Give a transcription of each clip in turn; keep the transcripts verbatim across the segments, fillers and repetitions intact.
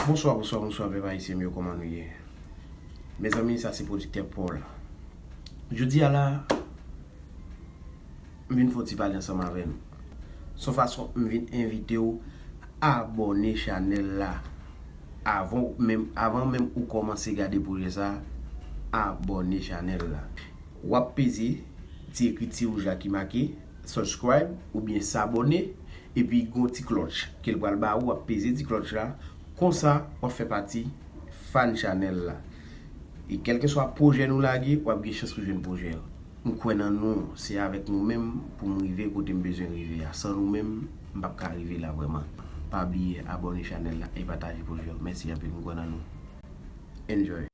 Bonswa, bonswa, bonswa, pèp ayisyen m yo, kòman nou ye? Mezanmi, sa se pwodiktè Paul. Jodi a la, m vin fè yon ti pale ansanm avè nou. Se yon fason m vin envite w abòne chanèl la. Avan w menm, avan menm ou kòmanse gade pwojè sa, abòne chanèl la. W ap peze ti ekriti wouj la ki make subscribe oubyen s'abonner, epi gon ti klòch ke l pral ba ou, w ap peze ti klòch la, konsa w ap fè pati fan chanèl la. E kèlkeswa pwojè nou lage, w ap gen chans pou jwenn pwojè yo. M kwè nan nou, se avèk nou menm pou m rive kote m bezwen rive a. San nou menm, m p ap ka rive la vrèman. Pa bliye abòne chanèl la e pataje pwojè yo. Mèsi anpil, m kwè nan nou. Enjoy.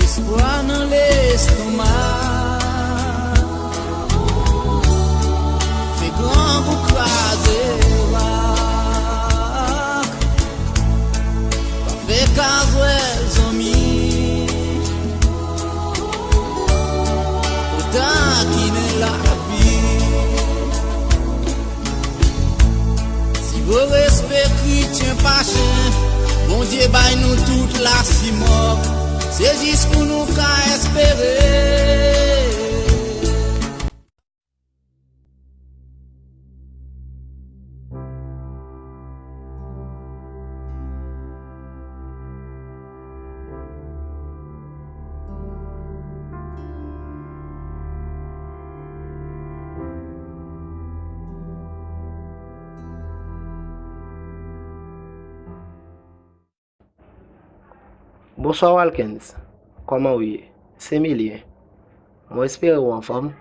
Lespwa nan lestomak fè grangou kraze rak. Pa fè kazwè zanmi, ou takinen lavi. Si vre respè kretyen pa chen, Bondye bay nou tout lasimòk. Se jis pou nou ka espere. Bonswa Walkens, kòman w ye? Se Milyen. Mwen espere w anfòm.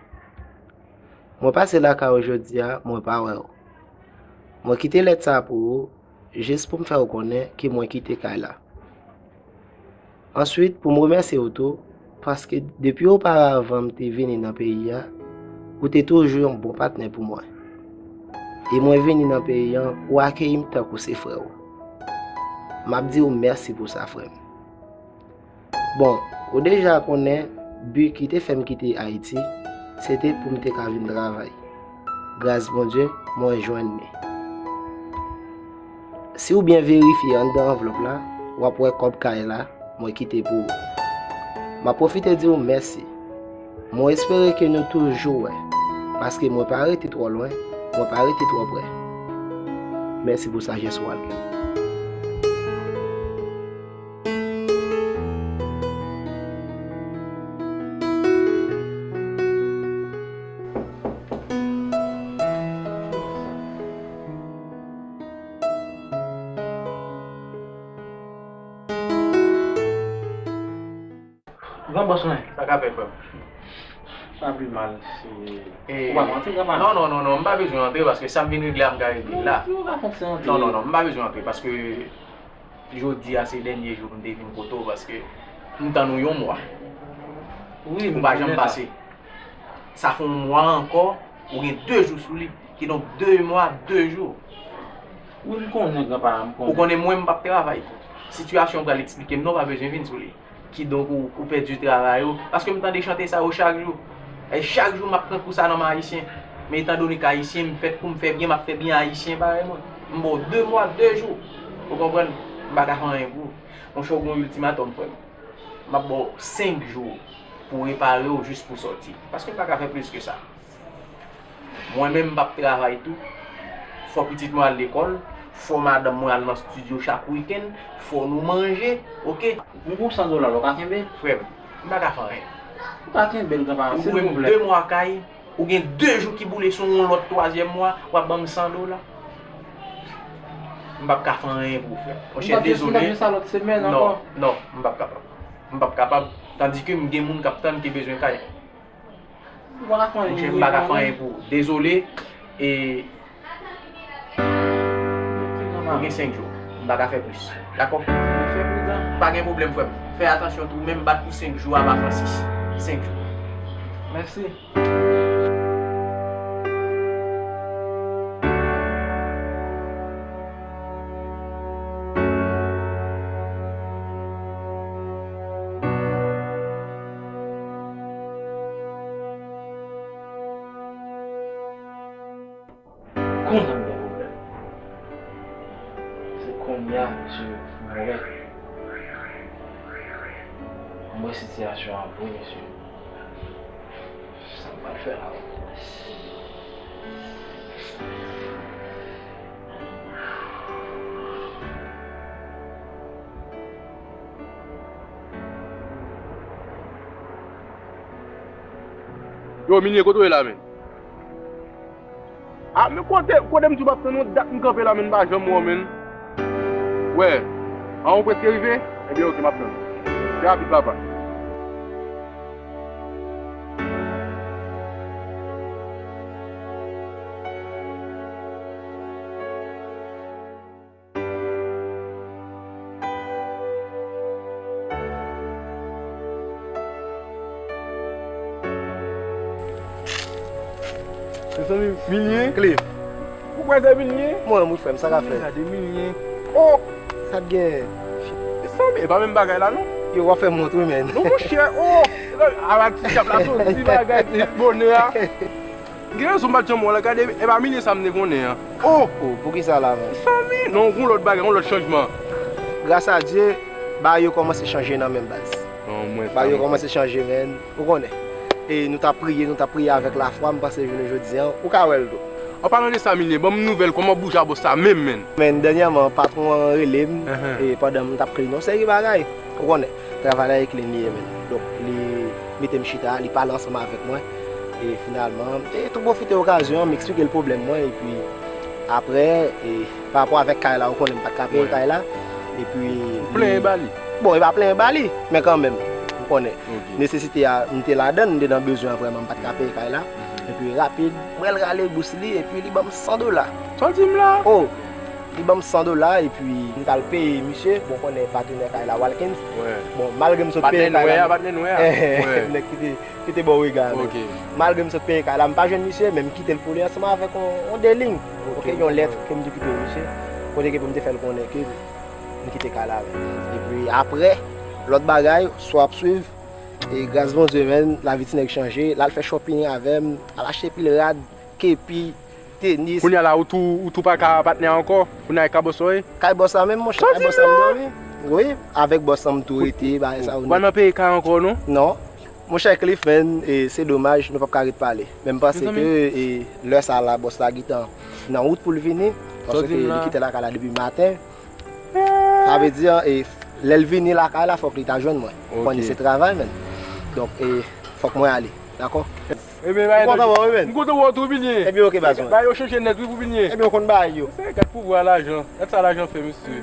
Mwen pase lakay ou jodi a, mwen pa wè w. Mwen kite lèt sa pou ou, jis pou m fè w konnen ke mwen kite kay la. Answit, pou m remèsye w tou, paske depi oparavan m te vini nan peyi a, ou te toujou yon bon patnè pou mwen. E mwen vini nan peyi an, ou akeyi m tankou se frè w. M ap di w mèsi pou sa, frè m. Bon, ou deja konnen bi ki te fè m kite Ayiti, se te pou m te ka vin travay. Gras Bondye, mwen jwenn li. Si w byen verifye anndan anvlòp la, w ap wè kòb kay la mwen kite pou ou. M ap pwofite di w mèsi. Mwen espere ke nou toujou wè, paske mwen pa rete twò lwen, mwen pa rete twò prè. Mèsi pou sajès ou a. Gran bòs mwen. Sa k ap fèt, frè m? Pa pi mal, si... E, ou pa antre, gran pa? Non, non, non, non, m pa bezwen antre, paske sa m vin regle a, m ka regle l la. Non, non, non, non, m pa bezwen antre, paske jodi a se dènye jou m te vin kote w, paske m tann ou yon mwa. Wi, m konnen sa. Ou pa janm pase. Sa fè yon mwa ankò, ou gen de jou sou li. Kidonk, de mwa, de jou. Wi, m konnen, gran pa, m konnen. Ou konnen mwen, m p ap travay. Sitiyasyon w pral eksplike m nan, w pa bezwen vin sou li. Kidonk, ou, ou pèdi travay ou. Paske m tande chante sa yo chak jou. E chak jou, m ap pran kou sa nan men Ayisyen. Men etandone ke Ayisyen, m fèt pou m fè byen, m ap fè byen Ayisyen parèy mwen. M ba w de mwa, de jou. Ou konprann? M pa ka fè anyen pou ou. Monchè, ou gen yon iltimatòm, frè m. M ap ba w senk jou pou w repare w jis pou w sòti. Paske m pa ka fè plis ke sa. Mwen menm, m p ap travay tou. Fò pitit mwen al lekòl. Fò madanm mwen al nan estidyo chak wikenn. Fò nou manje, oke? Mwen gon san dola la, ou ka kenbe l? Frè m, m pa ka fè anyen. Ou ka kenbe l, gran pa, silvouplè. Ou gen de mwa kay, ou gen de jou ki boule sou yon lòt twazyèm mwa, w ap ban m san dola. M p ap ka fè anyen pou ou, frè m. Monchè, dezole. M p ap jwenn sa lòt semèn ankò. Non, non, m p ap kapab. M p ap kapab. Tandis que m gen moun k ap tann ki bezwen kay. Ou pa ka fè anyen. Monchè, m pa ka fè anyen pou ou. Dezole. E ou gen senk jou. M pa ka fè plis. Dakò? Fè pridan. Pa gen pwoblèm, frè m. Fè atansyon tou, men m bat pou senk jou a pa Francis. Senk jou. Mèsi. Kontan m gen pwoblèm. Se kounye a, mesye, mwen wè, mwen wè sitiyasyon an vre, mesye. Sa m pral fè la? Yo, Milye, kote w ye la, menn? A, men kote, kote m di w m ap tann ou, dat m kanpe la, menn, m pa janm wè w, menn. Wè, an, ou prèske rive? Ebyen, oke, m ap tann ou. Trè rapid, papa. Mezanmi, Milye? Cliff. Ou kwè se Milye? Mwen, wi, frè m, sa k ap fèt? Gade Milye. Oh! Sa k gen? Mezanmi, e pa menm bagay la, non? Yo, w ap fè m wont, wi, menn. Non, monchè, oh! Ala ti dyab la soti bagay ti bonè a. Gen rezon m pa t janm wè w la, gade, e pa Milye sa m te konnen an. Oh! Oh, poukisa la, menn? Mezanmi, non, gon lòt bagay, gon lòt chanjman. Gras a Dye, bagay yo kòmanse chanje nan menm baz. Non, mwen sa. Bagay yo kòmanse chanje, menn. Ou konnen. E nou t ap priye, nou t ap priye avèk lafwa, m panse jounen jodi an, ou ka wè l tou. An palan de sa, Milye, ban m nouvèl, kòman boujabòs sa menm, menn? Menn, dènyèman, patwon an rele m, e pandan m t ap clean yon seri bagay. Ou konnen, travay la e clean li ye, menn. Donk, li mete m chita, li pale ansanm avèk mwen. E finalman, e tou pwofite okazyon an, m eksplike l pwoblèm mwen, epi apre, e pa rapò avèk kay la, ou konnen m pa t ka peye kay la. Epi. Ou plenyen ba li? Bon, e pa plenyen ba li, men kanmenm, ou konnen. Ok. Nesesite a, m te ladan l, m te nan bezwen an vrèman, m pa t ka peye kay la. Mhm. Epi rapid, m al rale bous li, epi li ban m san dola. Sa w di m la? Oh! Li ban m san dola, epi m t al peye misye, bon, konnen patnè kay la, Walkins. Bon, malgre m sot peye kay la. Patnè nwè a, patnè nwè a. Nèg ki te, ki te bò rega a, men. Ok. Malgre m sot peye kay la, m pa jwenn misye, men m kite l pou li ansanm avèk yon, yon de liy. Ok, yon lèt ke m te kite misye. Kote ke pou m te fè l konnen ke m kite kay la, men. Epi apre, lòt bagay, si w ap swiv, e gras Bondye, menn, lavi ti nèg chanje, l al fè shopping avè m, al achte pil rad, kepi, tenis. Kounye a la, ou tou, ou tou pa ka patnè ankò? Kounye a e kay bòs ou ye? Kay bòs la menm, monchè, kay bòs la m dòmi. Wi, avèk bòs la m tou rete, bagay sa yo. Ou pa nan peye kay ankò, non? Non. Monchè Cliff, menn, e se domaj, nou p ap ka ret pale. Men m panse ke, e, lè sa la, bòs la gentan nan wout pou l vini, paske li kite lakay la depi maten. Sa vle di, e, lè l vini lakay la, fòk li ta jwenn mwen. Ou konnen se travay, menn. Donk, e, fòk mwen ale. Dakò? Ebyen, m kontan wè w, wi, menn. M kontan wè w tou, Milye. Ebyen, oke, baz mwen. Bagay yo chanje nèt, wi, pou Milye. Ebyen, ou konn bagay yo. Gad pouvwa lajan. Gad sa lajan fè, mesye.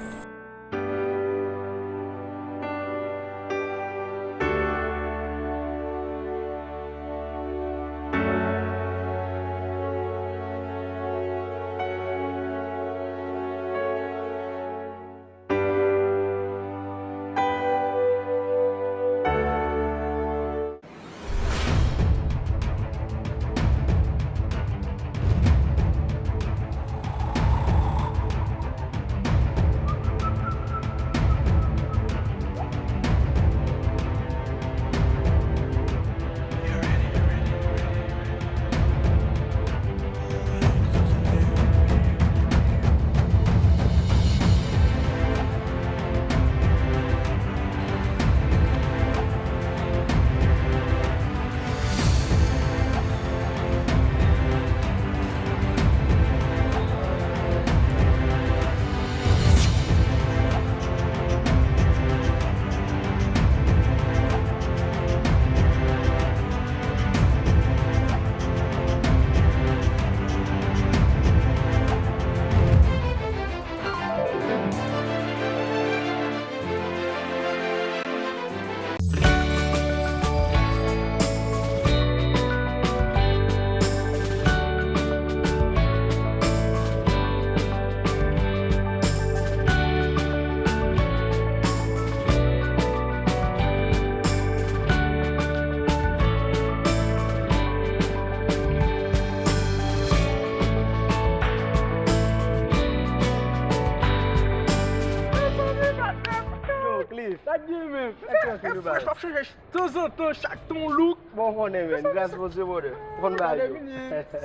Sa gen menm. Fè, fè fresh, w ap chanje tanzantan, chak tan w look. Bon, ou konnen, men, gras Bondye, brother. Ou konn bagay yo.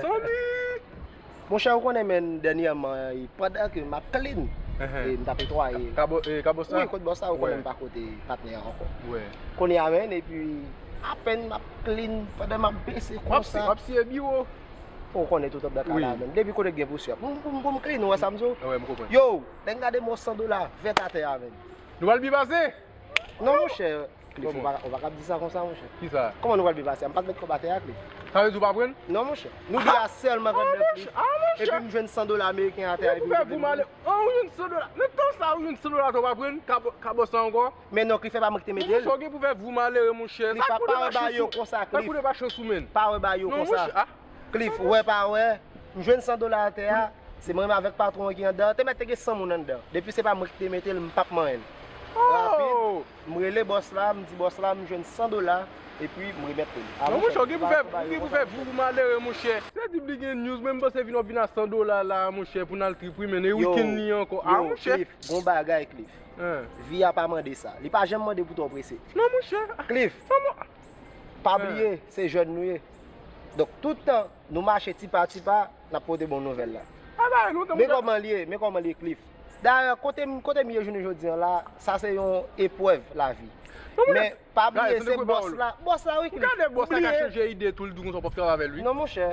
Sandy! Monchè, ou konnen, men, dènyèman, e, pandan ke m ap clean, e, m t ap netwaye. Kabo, e, kabo sa? Wi, kot bòs la, ou konnen m pa kote patnè a ankò. Kounye a, men, epi, apèn m ap clean, pandan m ap bese konsa. W ap siye biwo. Ou konnen tout ap dakala, men. Depi kote gen pousyè. Pou m, pou m, pou m clean, ou wè sa m di w? Yo, lè m gade mo san dola vèt atè a, men. Nou pral byen pase? Non, monchè. Cliff, ou pa, ou pa kab di sa konsa, monchè. Kisa? Kòman nou pral byen pase? M pa t met kòb atè a, Cliff. Sa vle di ou pa pran? Non, monchè. Nou de a sèlman pran de Cliff. Epi m jwenn san dola ameriken atè a. Ou fè vou male. An, ou jwenn san dola. Nan tan sa, ou jwenn san dola, ou pa pran kabo, kabo sa ankò. Men non, Cliff, e pa mwen ki te mete l. Monchè, ou gen pou fè vou malere, monchè. Cliff, pa wè bagay yo konsa, Cliff. Sa koute pa chans ou, men. Pa wè bagay yo konsa. Cliff, ou wè pa wè, m jwenn san dola atè a, se mwen menm avèk patwon an ki anndan, te mèt te gen san moun anndan. Depi se pa mwen ki te mete l, m p ap manyen l. Rapid, m rele bòs la, m di bòs la, m jwenn san dola, epi m remèt li l. Non, monchè, ou gen pou fè, ou gen pou fè vou malere, monchè. Se di li gen news, men m panse vin w ap vin a san dola la, monchè, pou n al trip, wi, men e wikenn li ankò. A, monchè. Cliff, gon bagay, Cliff. Vi a pa mande sa. Li pa janm mande pou twò prese. Non, monchè. Cliff, pa bliye, se jèn nou ye. Donk, tout tan nou mache ti pa ti pa, n ap pote bon nouvèl la. Men kòman l ye, men kòman l ye, Cliff. Dayè, kote m, kote m ye jounen jodi an la, sa se yon eprèv lavi. Men, pa bliye, se bòs la, bòs la, wi, Cliff. Ou bliye. Gade bòs la ka chanje ide tou, l di w konsa w p ap travay avè l, wi. Non, monchè.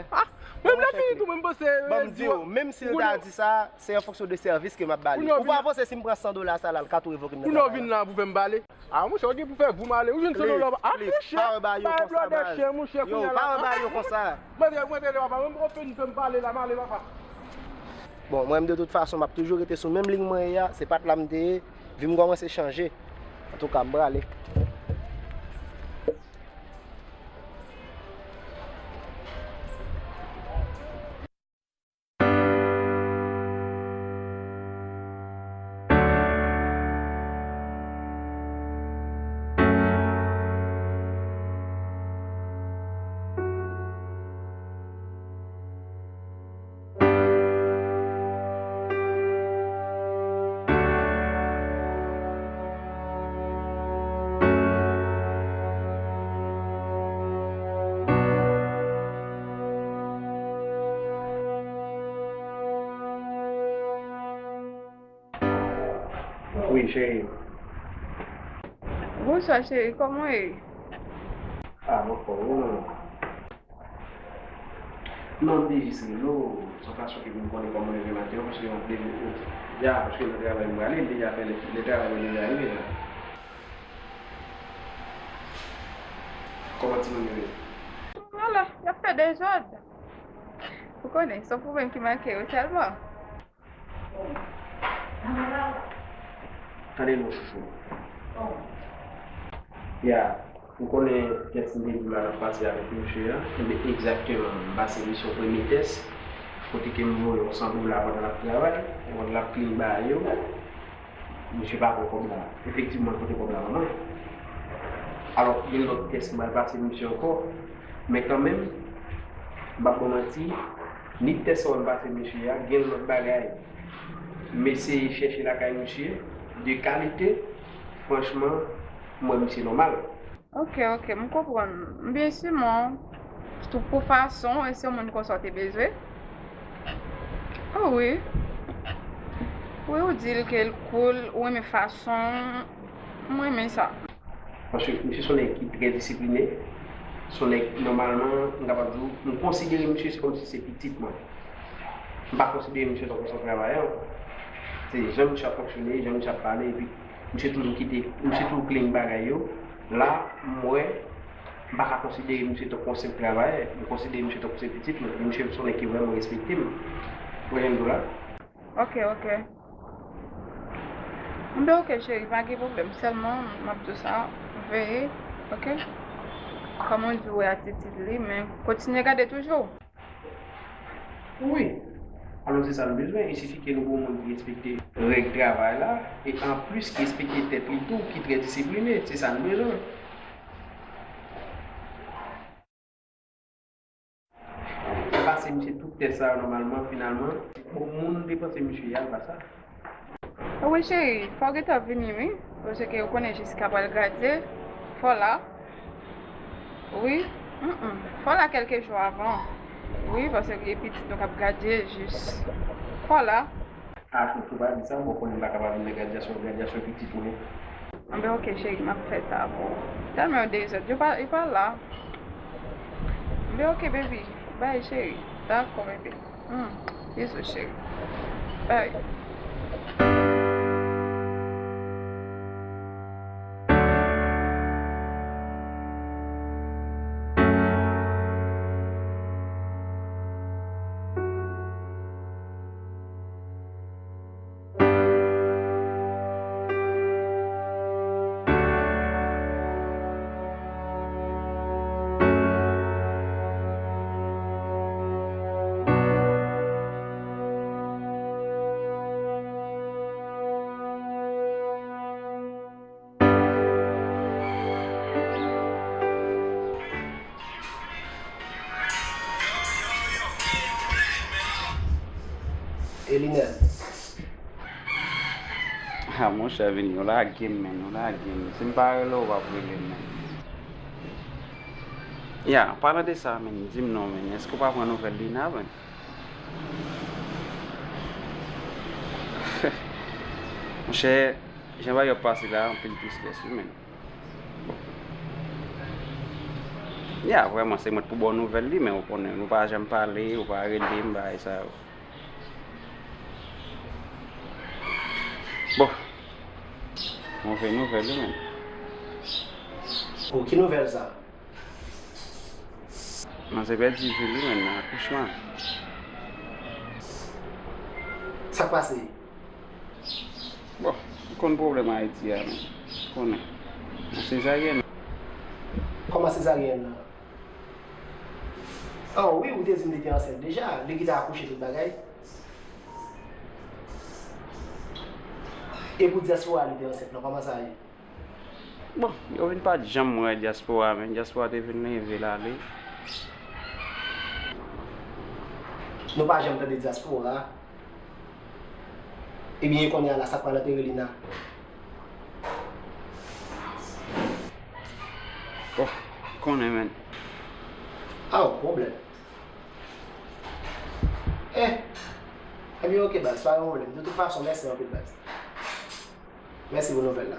Mwen, m ta fini tou, mwen, m panse, ban m di w, menm si l ta di sa, se an fonksyon de sèvis ke m ap ba li. Ou pa panse si m pran san dola sa la, l ka tou revoke m nan travay la? Kounye a w vin la pou fè m pale? A, monchè, ou gen pou fè vou male. Ou jwenn san dola. A, monchè, pa wè bagay yo konsa, baz. Yo, pa wè bagay yo konsa. Mwen, mwen, mwen, papa, mwen, ou fin fè m pale la, m ale, papa. Bon, mwen, de tout fason, m ap toujou rete sou menm liy mwen ye a. Se pa t la m te ye. Vi m kòmanse chanje. Antouka, m prale. Wi, cheri. Bonswa, cheri, kòman w ye? A, m anfòm, wi, manman. Non, m te jis rele w, se yon fason ke pou m konnen kòman w leve maten an, paske yon leve, ya, paske nan travay m prale, m deja fè lè, lè travay mwen deja rive la. Kòman timoun yo ye? Ala, y ap fè dezòd. Ou konnen, se yon pwoblèm ki make yo sèlman. Tande non, chouchou. Ya, ou konnen tès m te di w la n ap pase avèk misye a, enben, egzakteman, m pase misyon premye tès, kote ke m voye yon san dola pandan l ap travay, pandan l ap clean bagay yo, misye pa pran kòb la. Efektivman, l pote kòb la ban mwen. Alò, gen lòt tès m pral pase misye ankò, men kanmenm, m p ap ba w manti, ni tès sa w m pase misye a, gen lòt bagay. M eseye chèche lakay misye, de kalite, franchman, m wè misye nòmal. Ok, ok, m konprann. M byen siman, tou pou fason, e se yon moun konsa w te bezwen? O wi. Wi, ou di l ke l cool, ou renmen fason, m renmen sa. Paske misye se yon nèg ki trè disipline. Se yon nèg, nòmalman, m kapab di w, m konsidere misye se kòmsi se pitit mwen. M pa konsidere misye tankou se yon travayè ankò. Se jan misye ap fonksyone, jan misye ap pale, epi misye toujou kite, misye toujou clean bagay yo. La, m wè, m pa ka konsidere misye tankou yon senp travayè. M konsidere misye tankou se pitit mwen. Epi misye se yon nèg ki vrèman respekte m. Ou konprann la? Ok, ok. Enben, ok, cheri, pa gen pwoblèm. Sèlman, m ap di w sa, veye, ok? Kòman w di w wè atitid li, men kontinye gade toujou. Wi. Alò, se sa n bezwen. I sifi ke nou gen yon moun ki respekte règ travay la, e anplis ki respekte tèt li tou, ki trè disipline. Se sa n bezwen. Pase misye tout tès sa yo nòmalman, finalman. Bon, moun te panse misye ye a, l pa sa. Wi, cheri, fò w gentan vini, wi. Paske ou konnen Jessica pral gradye, fò la. Wi. Mm, mm. Fò la kèlke jou avan. Wi, paske gen pitit nou k ap gradye jis. Fò la. Ah, chouchou, pa di sa, bon, konnen m pa kapab vin nan gradyasyon, gradyasyon pitit mwen. Anben, oke, cheri, m ap fè sa pou ou. Tèlman yo dezòd, yo pa, yo pa la. Anben, oke, baby. Bye, cheri. Dakò, baby. Hmm, bizou, cheri. Bye. E Linèl? Ah, monchè, vini, yo lage m, menn, yo lage m. Si m pa rele w, w ap rele m, menn. Ya, an palan de sa, menn, di m non, menn, èske w pa pran nouvèl Lina, menn? Monchè, jan bagay yo ap pase la, anpil tristès, wi, menn. Bon. Ya, vrèman, se mwen t pou ba w nouvèl li, men ou konnen, nou pa janm pale, ou pa rele m, bagay sa yo. Bon. Move nouvèl, wi, menn. Oh, ki nouvèl sa? Manzè pèdi vi l, wi, menn, nan akouchman. Sa k pase? Bon, ou konn pwoblèm Ayiti a, menn. Ou konnen. Nan sezaryèn. Kòman sezaryèn nan? Oh, wi, ou te di m li te ansent deja, li ki te akouche tout bagay. E pou dyaspora li te ansent lan, kòman sa ye? Bon, yo vin pa t janm wè dyaspora, men dyaspora te vin leve l ale. Nou pa janm tande dyaspora. Ebyen, e kounye a la, sa k pral antere Lina? Oh, konnen, menn. Ah, pwoblèm. Eh, ebyen, oke, baz, pa gen pwoblèm. De tout fason, mèsi anpil, baz. Mèsi pou nouvèl la.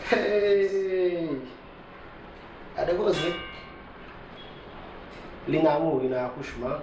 Hey! Gade koze. Lina mouri nan akouchman.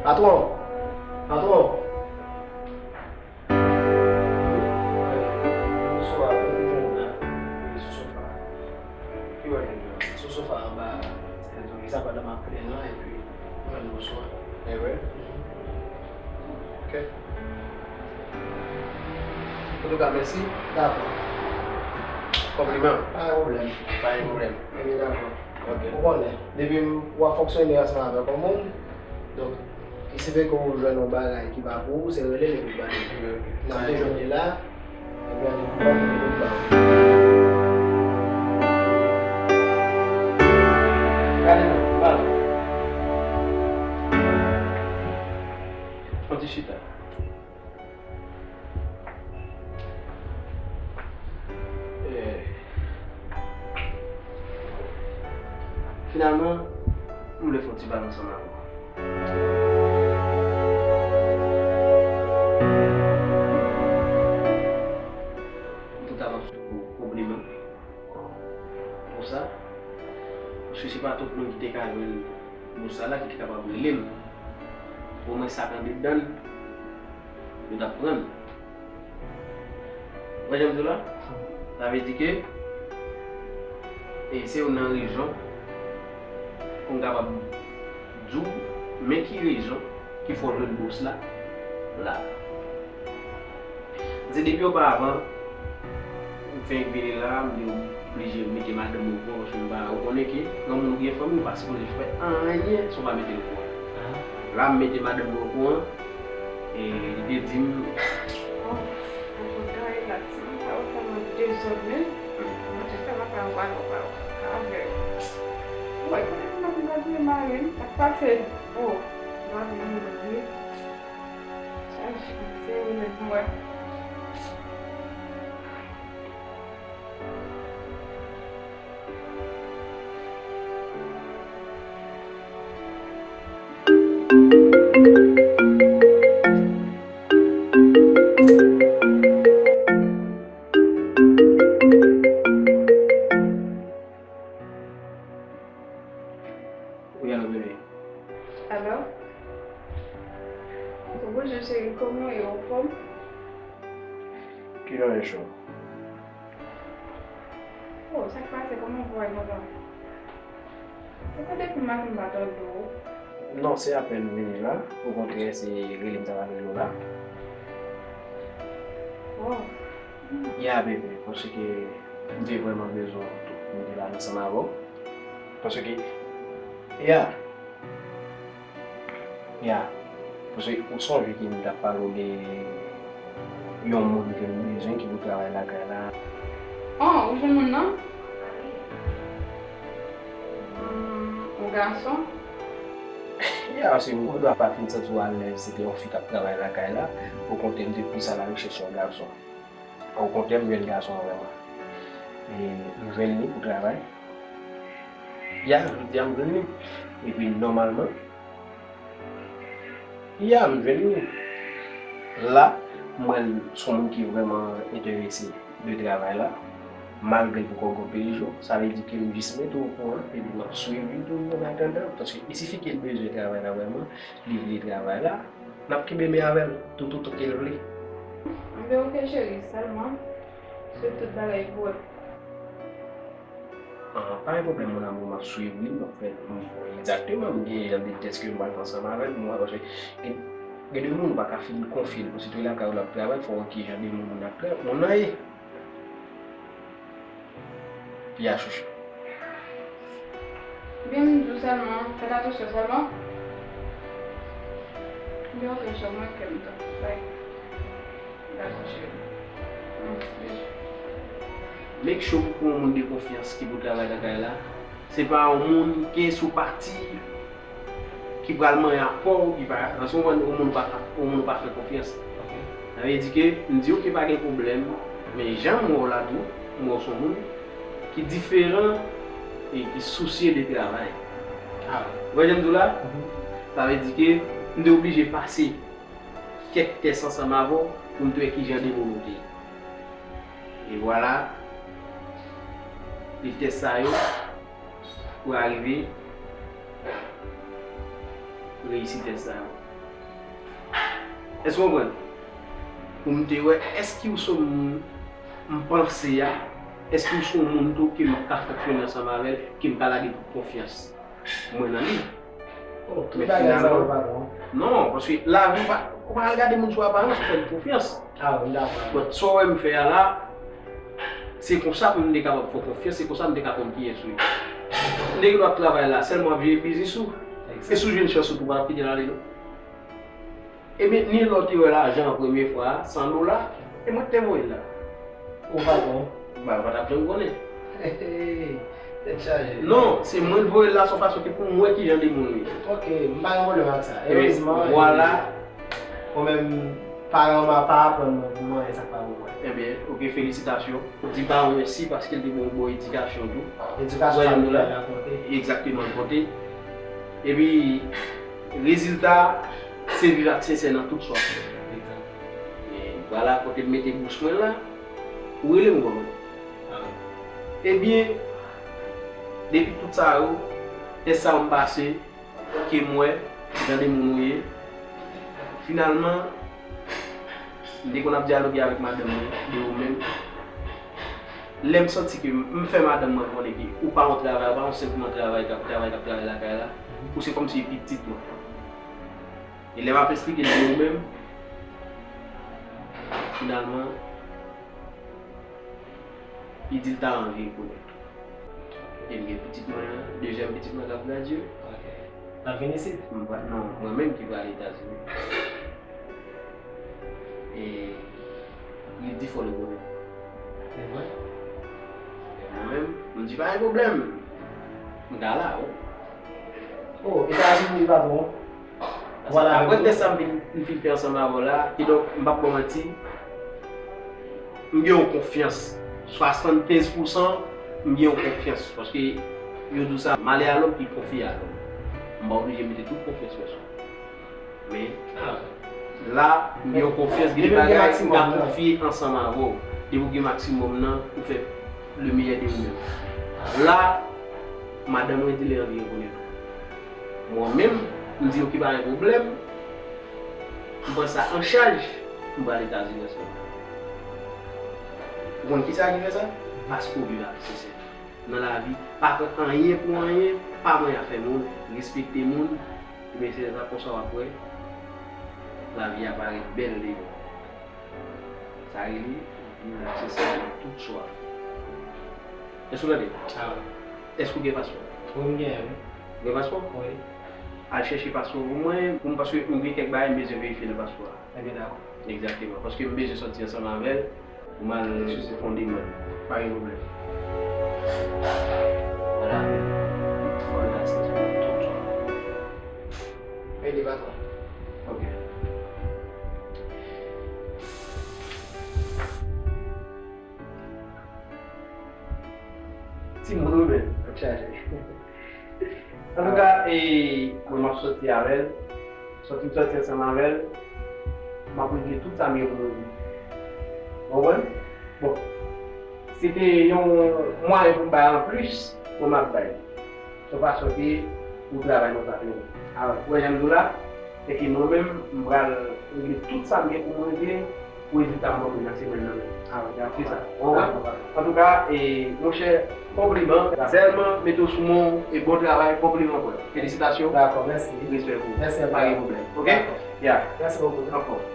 Patwon! Patwon! Bonswa, mwen te jwenn ou la. Sou sofa. Ki w al jwenn mwen? Sou sofa anba estèl zòrye sa pandan m ap plenn lan epi mwen jwenn ou sou a. E vre? Ok. Antouka, mèsi. Dakò. Konpliman. Pa gen pwoblèm. Pa gen pwoblèm. Ebyen, dakò. Ok. Ou konnen, depi w ap fonksyone ansanm avèk yon moun, donk, li sipoze ke ou jwenn yon bagay ki pa pou ou, se rele l epi l ba li. N ap te jwenn li la, epi an nou pran li nou ba ou. Gade non, ba l. Fon ti chita. Eh. Finalman, m vle fè yon ti bagay ansanm avè w. M te ta p ap sou Sa, paske se pa tout moun ki te ka jwenn bous sa la ki te kapab rele m. Omwen sa k andedan l, yo t ap pran l. Ou wè jan m di w la? Sa vle di ke, e se youn nan rezon pou m kapab di w men ki rezon ki fè w jwenn bous la la. Se depi oparavan, m fenk vini la, m te oblije mete madanm mwen okouran, paske m pa, ou konnen ke granmoun ou gen fanmi, ou pa sipoze fè anyen san w pa mete l okouran. La, m mete madanm mwen okouran, e li te di m, oh, mwen kontan e la, ti moun sa yo fè mwen dezòd, men mwen te fè lakay ou pa, ou pa, ou pa avè yo. Ou wè, kote pou mwen vin gade mari m, sa k pase? Oh, mari m mouri. Sa se remèd mwen. Wi, alo, bebe. Alo? Bonjou, cheri, kòman w ye? Ou anfòm? Ki jan w ye, cho? Oh, sa k pase? Kòman vwa w ye konsa? Se pa depi maten m pa tande w. Non, se apèn m vini la. Okontrè, se rele m ta pral rele w la. Oh. Ya, bebe, paske m te vrèman bezwen w tou. M te la ansanm avè w. Paske, ya. Ya. Paske ou sonje ke m t ap pale w de yon moun ke m bezwen ki pou travay lakay la. Oh, ou jwenn moun nan? Hmm, yon gason? Ya, paske m gendwa pa t fin santi w alèz, se te yon fi k ap travay lakay la. Okontrè, m te plis alarechèch yon gason. Okontrè, m jwenn gason an vrèman. E m jwenn li pou travay. Ya, jodi a m jwenn li. Epi nòmalman, ya, m jwenn li. La, m wè l se yon moun ki vrèman enterese de travay la. Malgre l poko gwo peye jou, sa vle di ke m jis mete w okouran, epi m ap swiv li tou an atandan. Paske i sifi ke l bezwen travay la vrèman, li vle travay la, n ap kenbe men avè l toutotan ke l vle. Enben, oke, cheri, sèlman, swiv tout bagay pou wè. Ah, pa gen pwoblèm, mon amour, m ap swiv, wi, m ap fè, m, egzakteman, m gen jan de tès ke m pral fè ansanm avè l, pou m wè, paske gen, gen de moun ou pa ka fin konfye l, paske se lakay ou l ap travay, fò w wè ki jan de moun moun ap travay, moun nan ye. Ya, chouchou. Byen, m di w sèlman, fè atansyon sèlman. Byen, oke, chè, mwen kè m tou. Bye. Make sure pou yon moun de konfyans ki pou travay lakay la, se pa yon moun ki sou pati ki pral manyen ak kò w, ki pa, paske yon moun ou pa, yon moun ou pa fè konfyans. Sa vle di ke, m di w ke pa gen pwoblèm, men jan m wè w la tou, m wè w se yon moun ki diferan e ki sousye de travay. Ou wè jan m di w la? Sa vle di ke m te oblije pase kèk tès ansanm avè w pou m te wè ki jan de moun ou te ye. E vwala, de tès sa yo pou arive reyisi tès sa yo. Èske w konprann? Pou m te wè, èske w se yon moun m panse a, èske w se yon moun tou ke m ka fonksyone ansanm avè l, ke m ka lage tout konfyans mwen nan li. Oh, tout bagay sa yo pa bon. Non, paske lavi pa, ou pa al gade moun sou aparans, ou fè l konfyans. Ah, wi, m dakò. But sa w wè m fè a la, se konsa pou m te kapab fè w konfyans, se konsa m te ka konn kiyès ou ye. M te gen dwa travay la, sèlman ap jere biznis ou. E si w jwenn chans ou tou, pa t ap kite l ale, non. Ebyen, ni lè w te wè lajan an premye fwa a, san dola, e mwen ki te voye l la. Ou patwon? Ba, ou pa t ap janm konnen. Hey, tèt chaje. Non, se mwen k voye l la, se yon fason ki pou m wè ki jan de moun li ye. Ok, m pa gen pwoblèm ak sa. Ebyen, erezman, vwala. Mwen menm, paran mwen pa aprann mwen pou mwen, e sa k pa pou mwen. Ebyen, ok, felisitasyon. Di paran w mèsi paske l te ba w bon edikasyon tou. Edikasyon familial la konte. Egzakteman, l konte. Epi, rezilta, se viv ak sensè nan tout sa w ap fè. Egzak. E vwala, kote m mete bouch mwen la, ou rele m kòman? Ah. Ebyen, Depi tout sa yo, tès sa yo m pase, ke m wè, jan de moun ou ye, finalman, m te konn ap dyaloge avèk madanm mwen de ou menm. Lè m santi ke m fè madanm mwen konnen ke ou pa yon travay, ou pa yon senpman travay k ap travay, k ap travay lakay la, ou se kòmsi pitit mwen. E lè m ap esplike l de ou menm, finalman, li di l ta anvi konnen. E m gen pitit mwen an, dezyèm pitit mwen k ap gradye. Ok. L ap vin isit? M pa, non, mwen menm ki prale Etazini. E li di fò l konnen. Se vre? E mwen menm, m di pa gen pwoblèm. M ka la, wi. Oh, Etazini li patwon. Vwala, apre tès sa m fin, m fin fè ansanm avè w la, kidonk, m p ap ba w manti, m gen yon konfyans. Swasannkenz pousan, m gen yon konfyans. Paske yo di w sa, malè a lòm ki konfye a lòm. M pa oblije mete tout konfyans mwen sou ou. Men, la, m gen yon konfyans, gen de bagay m ka konfye ansanm avè w. Depi w gen maksimòm nan, ou fè le meyè de ou menm. La, madanm mwen di l anvi rekonèt ou. Mwen menm, m di yo ki pa gen pwoblèm, m pran sa an chaj, m pral Etazini ansanm avè w. Ou konn kisa ki fè sa? Paske w viv avèk sensè nan lavi, pa pran anyen pou anyen, pa manyen afè moun, respekte moun, ebyen se lè sa konsa w ap wè lavi a parèt bèl deyò. Sa rele viv sensè tout swa. Èske w tande? Ah wi. Èske w gen paspò? Wi, m genyen, wi. Ou gen paspò? Wi. Al chèche paspò pou mwen, pou m, paske m gen kèk bagay m bezwen verifye nan paspò a. Ebyen, dakò. Egzakteman. Paske m bezwen sòti ansanm avè l pou m al fè yon demann. Pa gen pwoblèm. Vwala. Fò l la, se tout swa. Rele patwon. Ok. Timoun wi men, ap chaje. Antouka, e, mwen m ap sòti avè l. Sòti m sòti ansanm avè l. M ap regle tout sa m gen pou m regle. Ou konprann? Bon, se te yon mwayen pou m bay anplis, mwen m ap bay. Se yon fason ke pou travay mwen pa fini. Alò, ou wè jan m di w la, se ke mwen menm, m pral regle tout sa m gen pou mwen regle, pou rezilta m montre nan semèn nan menm. Ah, dakò. Se sa. Ou konprann? Antouka, e, monchè, konpliman. Sèlman mete w sou men w e bon travay, konpliman, frè. Felisitasyon. Dakò, mèsi. Respè pou ou. Mèsi anpil. Pa gen pwoblèm. Ok? Dakò. Ya. Mèsi bokou. Anfòm.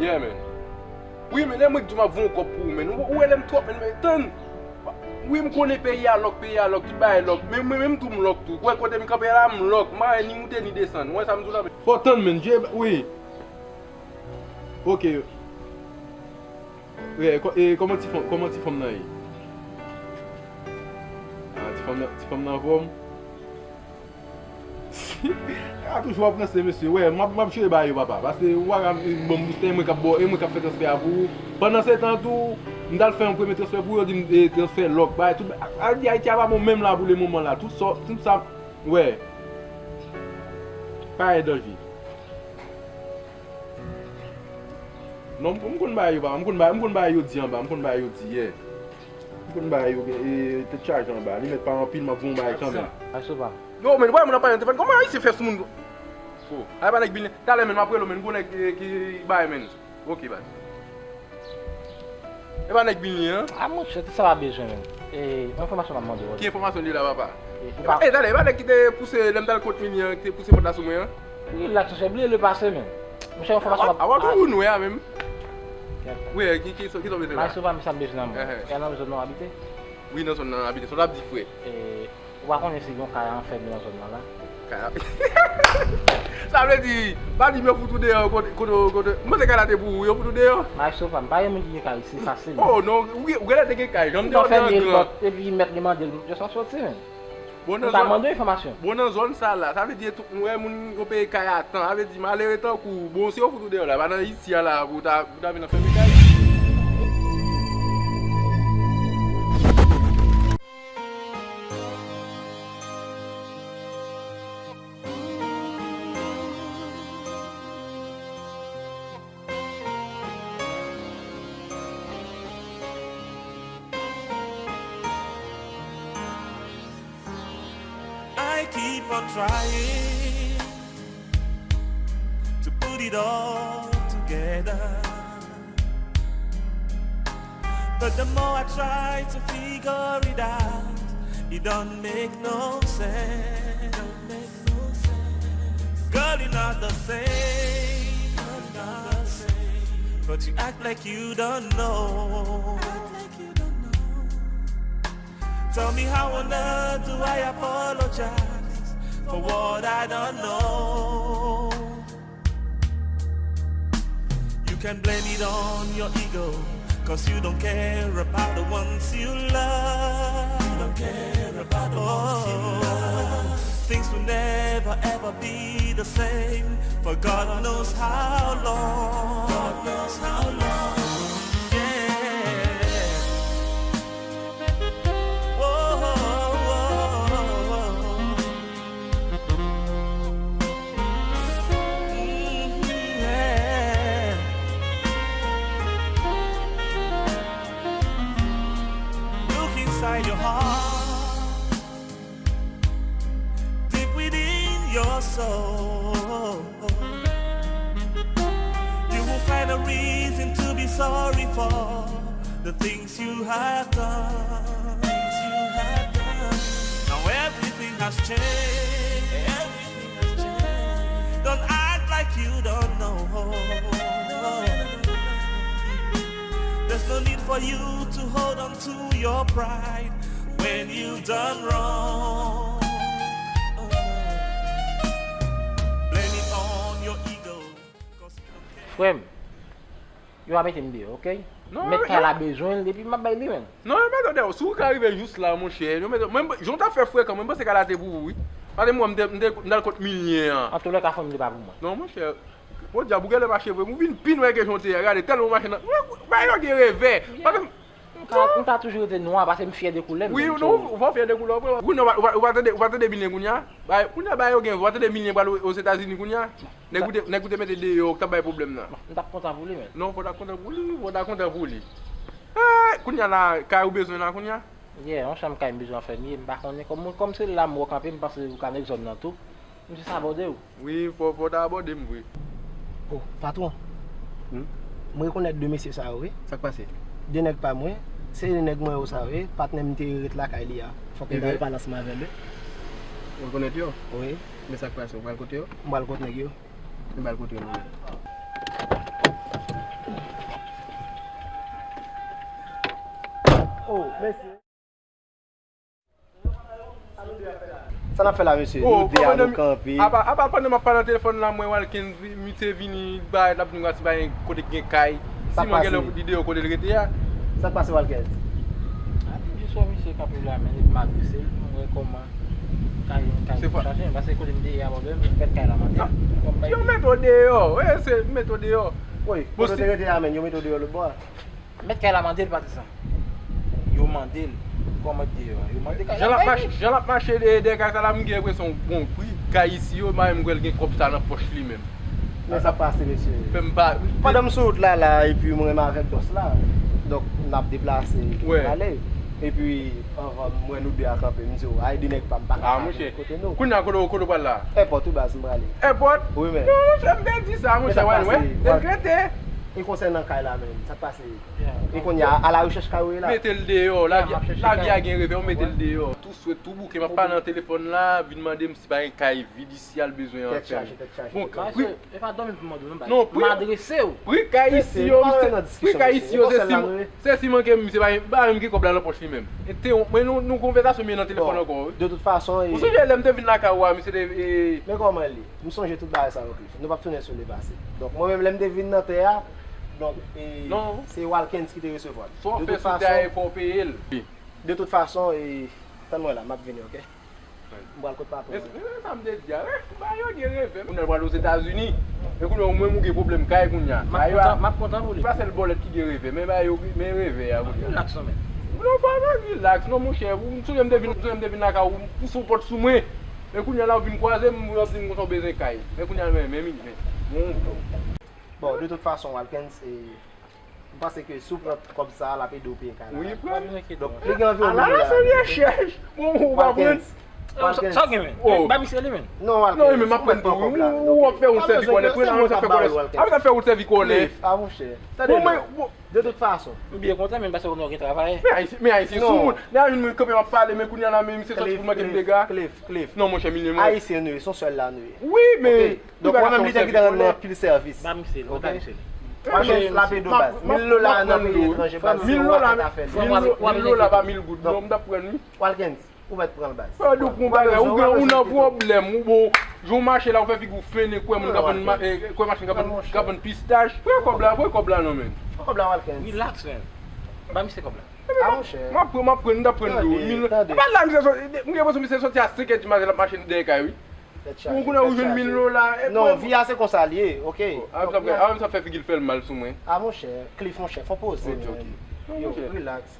Yeah, man. Wi, men lè mwen k di w m ap voye yon kòb pou ou, men ou, ou rele m twòp, men, men tann. Wi, m konnen peyi a lòk, peyi a lòk, tout bagay lòk. Men mwen menm tou m lòk tou. Ou wè kote m kanpe la, m lòk. M pa ni moute ni desann. Ou wè sa m di w la, men. Fò w tann, men. Wi. Ok. E, kò-, e, kòman ti fanm, kòman ti fanm nan ye? Ah, ti fanm nan, ti fanm nan anfòm? A toujou ap ranse, mesye. Wè, m ap, m ap jere bagay yo, papa. Paske ou pa ka, e, ban m boustè, e mwen k ap ba w, e mwen k ap fè transfè a pou ou. Pandan se tan tou, m t al fè yon premye transfè pou ou, yo di m, e, transfè lòk, bagay tout. A, a, Ayiti a pa bon menm la pou le moman la. Tout sa, tout sa, wè. Pa gen danje. Non, m, m konn bagay yo, papa. M konn bagay, m konn bagay yo di anba. M konn bagay yo di, yeah. M konn bagay yo, e, tèt chaje anba. Li mèt pa anpil, m ap voye yon bagay kanmenm. Maestro pa. Yo, men, wè, moun ap pale nan telefòn. Kòman Ayisyen fè sou moun? Oh, ay pa nèg bini. Talè, men, m ap rele w, men, gon nèg, e, ki bay, men. Ok, baz. E pa nèg bini, an? A, monchè, tout sa pa bezwen, men. E, yon enfòmasyon m ap mande w. Ki enfòmasyon li la, papa? E, ou pa... E, talè, e pa nèg ki te pouse, lè m t al kot Mini an, ki te pouse pòt la sou mwen an? Rilaks, monchè, bliye le pase, men. Monchè, enfòmasyon m ap... A, w ap toujou nou a menm. Wi, ki, ki, ki sa w bezwen la? Maestro pa, men sa m bezwen nan mwen. Ehe. E nan zòn nan w abite? Wi, nan zòn nan abite. Sa w ap di, frè? E, ou pa konnen si gen yon kay anfèm nan zòn nan la? Sa vle di, pa di m yo fout ou deyò kote, kote, kote. Mwen se kay la te pou ou, yo fout ou deyò. Maestro pa m, pa gen moun ki gen kay isi fasil. Oh non, ou gen, ou genlè te gen kay, jan m te fè mil lòt, epi mèt li mande l, yo sa soti, men. Bon, nan zòn, mande enfòmasyon. Bon, nan zòn sa la, sa vle di tout, mwen wè moun yo peye kay a tan, sa vle di malere tankou, bon, si yo fout ou deyò la, pa nan isi a la, pou ta, pou ta vin nan fèmen kay. I keep on trying to put it all together. But the more I try to figure it out, it don't make no sense. Girl, you're not the same. But you act like you don't know. Tell me, how on earth do I apologize for what I don't know? You can blame it on your ego, 'cause you don't care about the ones you love. You don't care about the ones you love. Things will never ever be the same for God knows how long. God knows how long. Yeah. Whoa, whoa, whoa, whoa, whoa. Look inside your heart, deep within your soul. You will find a reason to be sorry for the things you have done. Things you have done. Now everything has changed. Everything has changed. Don't act like you don't know. There's no need for you to hold on to your pride when you've done wrong. Blame it on your ego. Frè m, yo pa mete m deyò, oke? Non, mèt kay la bezwen l, epi m ap bay li, menn. Non, yo mete w deyò. Si w ka rive jous la, monchè, yo mete, mwen, jan w t ap fè frekan, mwen panse kay la te pou ou, wi. Paske mwen, m te, m te, m t al kot milyen an. Antoulèka, fanm li pa pou mwen. Non, monchè, podyab, ou genlè mache vre. Ou vin pi nwè ke jan w te ye a. Gade, tèlman w mache nan, bagay yo gen revè. Paske M ka, m ka toujou rete nwa, paske m fyè de koulè m, wi, menm non, ou, ou pa fyè de koulè w, frè. Wi, non, ou pa, ou pa, ou pa tande, ou pa tande milyen kounye a? Bay, kounye a, bay yo gen, ou pa tande milyen pral o, Ozetazini kounye a? Nèg ou te, nèg ou te mete deyò, k t ap bay pwoblèm nan. M t ap kontan pou li, men. Non, fò w ta kontan pou li, fò w ta kontan pou li. Eh, kounye a la, kay ou bezwen la kounye a? Yeah, yon chanm kay m bezwen fè m ye, m pa konnen. Kòm, kòm se la m wè w kanpe, m panse ou ka nèg zòn nan tou. M jis abòde w. Wi, fò, fò w ta abòde m vre. Oh, patwon. Hmm? Mwen rekonèt de mesye sa yo, wi. Sa k pase? De nèg pa mwen, se de nèg mwen yo sa yo, wi. Patnè m te ret lakay li a. Fòk m ta al pale ansanm avè l, wi. Ou rekonèt yo? Wi. Men sa k pase, ou pral kote yo? M pral kot nèg yo. M pral kote yo, non. Oh, mesye. Sa n ap fè la, mesye? Oh, nou de a, nou kanpe. Apa, apa pandan m ap pale nan telefòn la, mwen Walkens, misye vini, bay, l ap vin gati bay kote k gen kay. Siman gen lè li deyò kote l rete a. Sa k pase, Walkens? A, m jis wè misye kanpe la, men epi m adrese l, m wè kòman kay, kay chaje, paske kote m te ye a, pwoblèm, m pèt kay la mande m. Yo mete w deyò, wi, se mete w deyò. Wi, kote w te rete a, men, yo mete w deyò lòt bò a. Mèt kay la mande l, patizan. Yo mande l. Kòman deyò a? Yo mande kay la bay li. Jan l ap mache dèyè, dèyè kay sa la, m gen enpresyon, bon, pri kay isi yo, m pa menm kwè l gen kòb sa nan pòch li menm. Men sa pase, mesye. Fè m pa. Pandan m sou wout la, la, epi mwen menm avèk bòs la. Donk, n ap deplase, ale. Epi, anvan m wè nou de a kanpe, m di w, ay, de nèg pa m pa ka ale kote nou. Kounye a, kote, kote w pral la? Èpòt, wi, baz, m prale. Èpòt? Wi, men. Non, monchè, m te di sa, monchè, wè, wè. Dekrete. E konsènan kay la menm, sa k pase? E kounye a, a la rechèch kay ou ye la? Mete l deyò. Lavi a gen revè, ou mete l deyò. Tou swet, tou bouke, m ap pale nan telefòn la, vin mande m si pa gen kay vid isi a l bezwen an. Tèt chaje, tèt chaje. Bon, pri, e pa dòmi pou mande w non, pri, m adrese w. Pri kay isi yo, pri kay isi yo, se si, se si manke m, se pa, pa menm ki kòb la nan pòch li menm. E te, mwen, nou, nou konvèsasyon m ye nan telefòn ankò, wi. De tout fason, ou sonje lè m te vin lakay ou a, misye te, e, men kòman l ye? M sonje tout bagay sa yo, Cliff. Nou p ap tounen sou le pase. Donk, mwen menm, lè m te vin nan tè a, donk, e, se Walkens ki te resevwa m. Sa w fè sou tè a, e fò w peye l. De tout fason, e, tann mwen la, m ap vini, oke? M pral kot patwon an. Men sa m te di a, wi, bagay yo gen revè. Kounye a l pral Ozetazini. E kounye a, ou menm ou gen pwoblèm kay kounye a. M ap kontan, m ap kontan pou li. Se pa sèl bòlèt ki gen revè, men bagay yo, men revè a kounye a. Relax non, men. Non, pa nan relax non, monchè. Ou sonje m te vin, ou sonje m te vin lakay ou, ou sou pòt sou mwen. Men kounye a la, ou vin kwaze m, ou ap di m konsa ou bezwen kay. Men kounye a, men, men, men, men. Bon, de tout fason, Walkens, e, m panse ke si w pran kòb sa a, l ap ede w peye kay la. Wi, pran. Donk, li gen anviwon mil dola. Ala la, se vye chèch. Bon, ou pa pran. Sa w gen, men? Ba misye li, men. Non, Walkens, non, men m ap pran kòb la. Ou ap fè wout sèvi kòlè. Pran la, sa fè kòlè. Ap fè wout sèvi kòlè. A, monchè. Tande non. De tout fason. M byen kontan, men m pa konn gen travay. Men Ayisyen, men Ayisyen sou moun. Lè a vin mwen kanpe m ap pale, men kounye a la, men misye soti pou l manke m dega. Cliff, Cliff, Cliff. Non, monchè, milyon. Ayisyen nou ye, se yon sèl la nou ye. Wi, men. Donk, mwen menm li te gentan rann mwen anpil sèvis. Ba misye li, ba misye li. Walkens, l ap ede w baz. Mil dola nan peyi etranje, baz, se yon rakèt afè li. Mil dola pa mil goud non, m t ap pran li. Walkens, ou mèt pran l baz. Frè, ou pran bagay, ou gen, ou nan pwoblèm, ou bon, jan w mache la, ou fè figi w fennen, kwè moun k ap vann, kwè machann k ap vann, k ap vann pistach. Pran kòb la, pran kòb la non, men. Pran kòb la, Walkens. Relax, men. Ba misye kòb la. A, monchè. M ap pran, m ap pran, m t ap pran dlo. Tande, tande. E pa la, misye soti, m gen enpresyon misye soti a senk è di maten, l ap mache dèyè kay, wi. Tèt chaje, tèt chaje. Ou konnen ou jwenn mil dola. Non, vi a se konsa l ye, oke. A, sa fè, a, sa fè figi l fè l mal sou mwen. A, monchè, Cliff, monchè, fò poze, men. Yo, relax.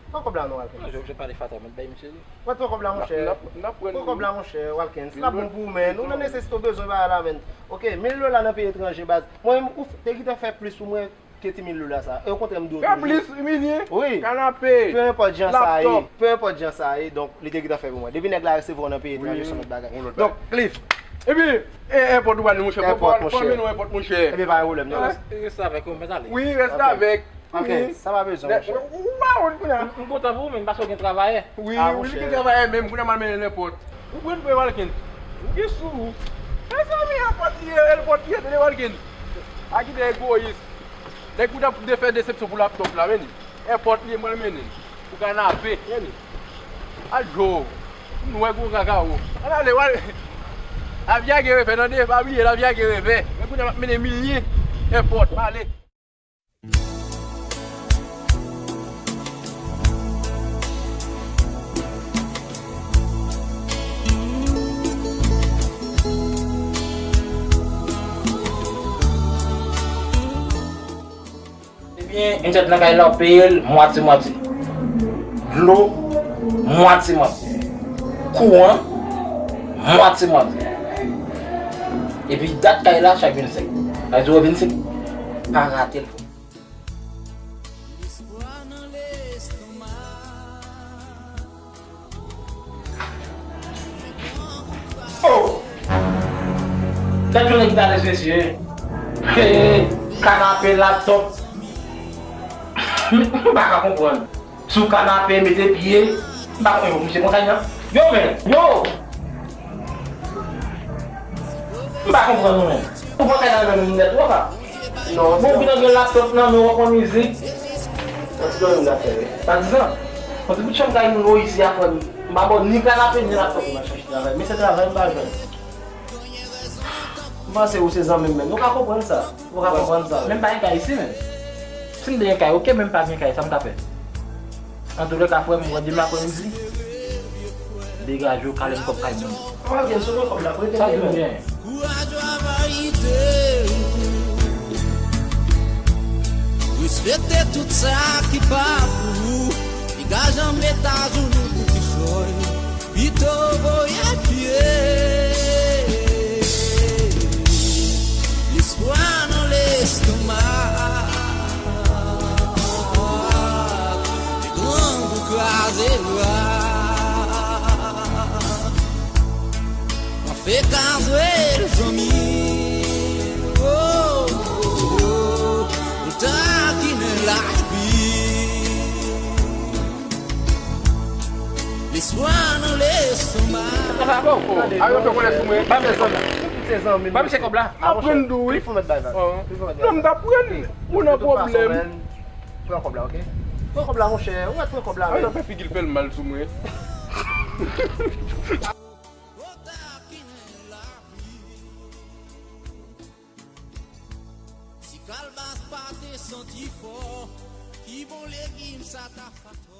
Pran kòb la non, Walkens. Non, je, je pale fatra, mwen bay misye li. Mwen pran kòb la, monchè. Pran kòb la, monchè, Walkens. L ap bon pou ou, men. Ou nan nesesite, ou bezwen bagay la, men. Oke, mil dola nan peyi etranje, baz. Mwen menm, ou te gentan fè plis pou mwen ke ti mil dola sa. E okontrè, m dwe fè plis, imilye. Wi. Kanape. Pe enpòt jan sa ye, pe enpòt jan sa ye, donk, li te gentan fè pou mwen. Depi nèg la resevwa w nan peyi etranje, se yon lòt bagay. Donk, Cliff. Epi, e, èpòt ou pral, monchè. Èpòt, monchè. Fò mennen w èpòt, monchè. Epi, pa gen pwoblèm, non. Reste avèk ou, mèt ale. Wi, reste avèk. Ok, sa pa bezwen, monchè. Ou pa wont kounye a. M kontan pou ou, men m pa sou gen travayè. Wi, ou li gen travayè, men kounye a m al mennen l èpòt. Ou konn prè Walkens. Ou gen sou ou. Mezanmi, èpòt li ye, èpòt li ye, tande Walkens. A ki de egoyis. Nèg ou t ap de fè desepsyon pou laptòp la, men li. Èpòt li ye, m al mennen l. Pou kanape, men li. Al djo. M wè gwo kaka ou. Al ale, w al. Lavi a gen revè, tande, pa bliye, lavi a gen revè. Men kounye a m ap mennen milye. Èpòt, m ale. Ebyen, entèt nan kay la, w peye l mwatye mwatye. Dlo, mwatye mwatye. Kouran, mwatye mwatye. Epi dat kay la, chak vennsenk. Sa vle di w vennsenk. Pa rate l. Oh! Gad yon nèg ki alèz, mesye. Hey, kanape, laptòp. M pa ka konprann. Sou kanape, mete pye. M pa konn, yo, misye pran kay nan. Yo, men, yo! M pa konprann nou, men. Ou pran kay nan men m nèt, ou pa. Non, bon, ou gentan gen laptòp nan men w, w ap pran mizik. Yon ti dòmi m ta fè, wi. Patizan, yon ti bout chanm kay moun, o, isi a, frè m. M pa ba w ni kanape, ni laptòp. M al chache travay. Men se travay m pa jwenn. M panse ou se zanmi m menm. Nou ka konprann sa. Ou ka konprann sa, wi. Men m pa gen kay isi, men. Si m te gen kay, oke, men m pa gen kay, sa m ka fè? Antoulèka, frè m, mwen demen aprèmidi, degaje w, kale m kòb kay moun. Mwen gen sou mwen kòb la, prete m. Sa vin byen. Kouraj ou avayite ou. Respekte tout sa ki pa pou ou. Piga janm met ajenou pou kichòy. Pito voye pye. Lespwa nan lestomak. Grangou kraze rak. Anfen ka jwe l zanmi. Oh, oh, oh. Espwa nan lestomak. Sa va bò? Ayo fè konnen sou mwen. Ba misye kòb la. Ba misye kòb la. Aprann dou wi. Non, m ta pran li. Ou nan pwoblèm. Pran kòb la, ok? Pran kòb la, monchè. Ou mèt pran kòb la. Ayo fè figi l fè l mal sou mwen. Si kalbas pa te santi fò, ki bon legim sa ta fè?